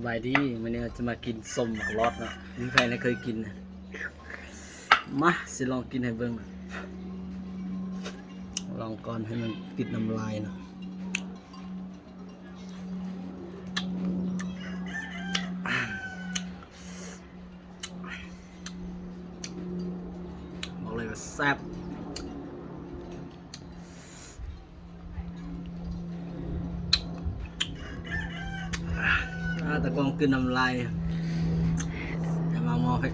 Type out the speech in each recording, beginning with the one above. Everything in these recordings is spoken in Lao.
ສະບາຍດີ ມື້ນີ້ເຮົາຈະມາກິນສົ້ມໝາກລອດເນາະ ມີໃຜແດ່ເຄີຍກິນນະ? ມາ ຊິລອງກິນໃຫ້ເບິ່ງ ລອງກ່ອນໃຫ້ມັນຕິດນ້ຳລາຍເນາະ. ບອກເລີຍວ່າແຊບ. ອາ ຕາກ້ອງກືນນ້ຳລາຍ ແຕ່ວ່າໝໍ້ເຜັດ.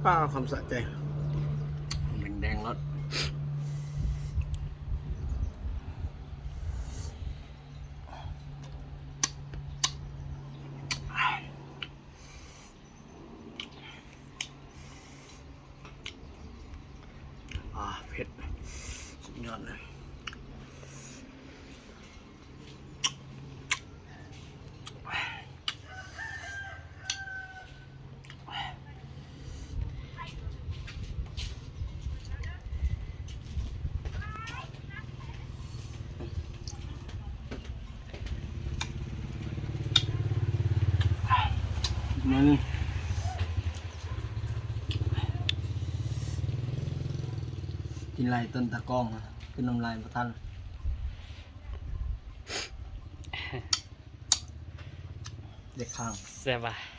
ປ້າ ຄວາມສະໃຈ ແດງໆ ໂລດ. ອາ ເຜັດ ສຸດຍອດເລີຍ. ມານີ້ ກິນຫຼາຍຈົນຕາກ້ອງ ຄືນ້ຳລາຍບໍ່ທັນ. ເດັກຂ້າງ ແຊບຫວາ?